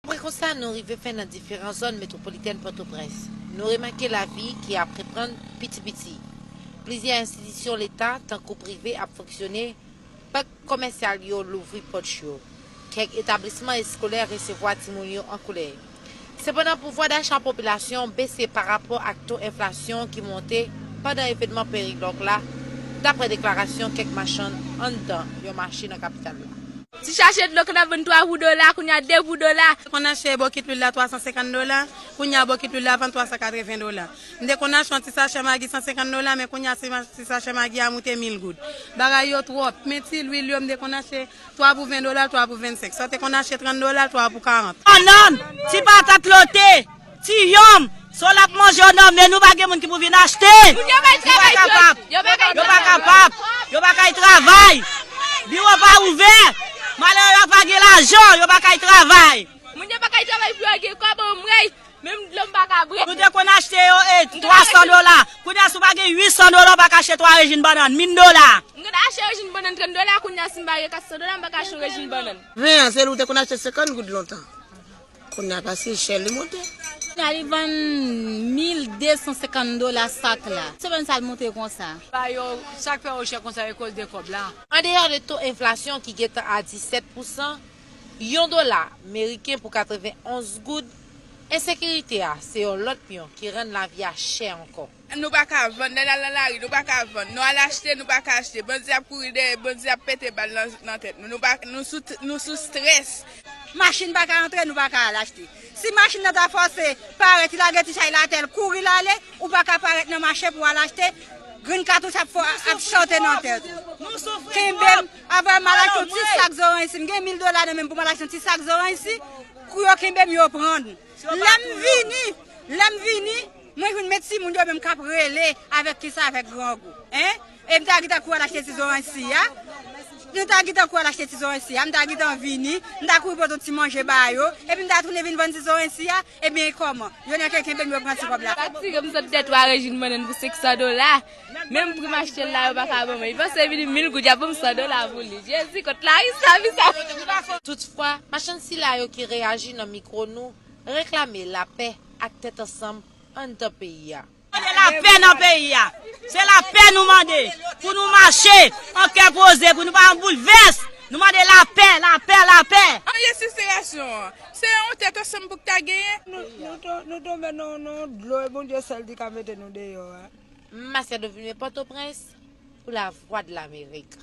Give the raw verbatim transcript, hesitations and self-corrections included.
Apre konsa, nou rive fen nan diferan zòn metwopolitèn Pòtoprens. Nou remake lavi ki ap reprann piti piti. Plizyè enstitisyon leta, tankou prive, ap fonksyone, bank komèsyal yo louvri pòt yo. Kèk etablisman eskolè resevwa timoun yo an koulè. Sepandan, pouvwa dacha popilasyon bese pa rapò ak to enflasyon ki monte pandan evènman perilòk la, daprè deklarasyon kèk machann anndan yon mache nan kapital la. Ti sachè dlo ke n ap vann twa pou dola, kounye a de pou dola. Te konn achte bokit lwil la twa san senkant dola, kounye a bokit lwil la vann twa san katreven dola. M te konn achte yon ti sachè magi san senkant dola, men kounye a ti ma-, ti sachè magi a moute mil goud. Bagay yo twòp. Men ti lwil yo, m te konn achte twa pou ven dola, twa pou vennsenk. Sa w te konn achte trant dola, twa pou karant. Bannann, ti patat lote, ti yonm, sa w ap manje yo nan men nou, pa gen moun ki pou vin achte. Moun yo pa travay, kapab. Yo pa kay travay. Yo pa kapab. Yo pa kay travay. Biwo pa ouvè. Malere yo pa gen lajan, yo pa kay travay. Moun yo pa kay travay pou yo gen kòb anmwey. Menm dlo m pa ka bwè. Nou te konn achte yo e twa san dola. Kounye a, si w pa gen uit san dola, w pa ka achte twa rejin bannann, mil dola. M konn achte rejin bannann trant dola, kounye a, si m pa gen kat san dola, m pa ka achte rejin bannann. Ven an, se li w te konn achte senkant goud lontan. Kounye a, paske chè li monte. Kounye a, li vann mil de san senkant dola sak la. Se pa sa l monte konsa. Ba yo, sa k fè yo chè konsa, e koz de kòb la. Andeyò de to enflasyon ki gentan a disèt pousan, yon dola meriken pou katrevenonz goud, ensekirite a se yon lòt pyon ki rann lavi a chè ankò. Nou pa ka vann, lè n al nan lari, nou pa ka vann. Nou al achte, nou pa ka achte. Bandi ap kouri dèyè, bandi ap pete bal nan, nan tèt nou. Nou pa, nou sou, nou sou strès. Machin pa ka antre, nou pa ka al achte. Si machin nan ta fòse parèt, li lage ti chay l atè, l kouri l ale, ou pa ka parèt nan mache pou w al achte. Grenn katouch ap fò, ap chante nan tèt ou. Kenbe m, avè m al achte yon ti sak zoranj isi. M gen mil dola nan men m pou m al achte yon ti sak zoranj isi. Kou yo kenbe m, yo pran m. Lè m vini, lè m vini, mwen vin met timoun yo menm k ap rele avèk kisa, avèk grangou. Hein? E m ta gentan kouri al achte ti zoranj si a. M ta gentan kouri al achte ti zoranj si a. M ta gentan vini. M ta kouri pote yon ti manje ba yo. Epi m ta tounen vin vann ti zoranj si a. Ebyen, e kòman? Yo nan kenkenbe m, yo pran ti kòb la. Fatige m sot de twa rejin bannann pou senk san dola. Menm pri m achte l la, yo pa ka ban mwen. Li panse vini mil goud, y ap ban m san dola pou li. Jezi, kot lavi sa, vi sa. Toutfwa, machann sila yo ki reyaji nan mikwo nou reklame lapè ak tèt ansanm anndan peyi a. Mande lapè nan peyi a. Se lapè nou mande. Pou nou mache an kè poze, pou nou pa an boulvès. Nou mande lapè, lapè, lapè. An ye sistirasyon an. Se yon tèt ansanm pou k ta genyen. Nou, nou to-, nou tonbe nan, nan dlo e Bondye sèl ki ka mete nou deyò a. Masia Dovime, Pòtoprens, pou Lavwadlamerik.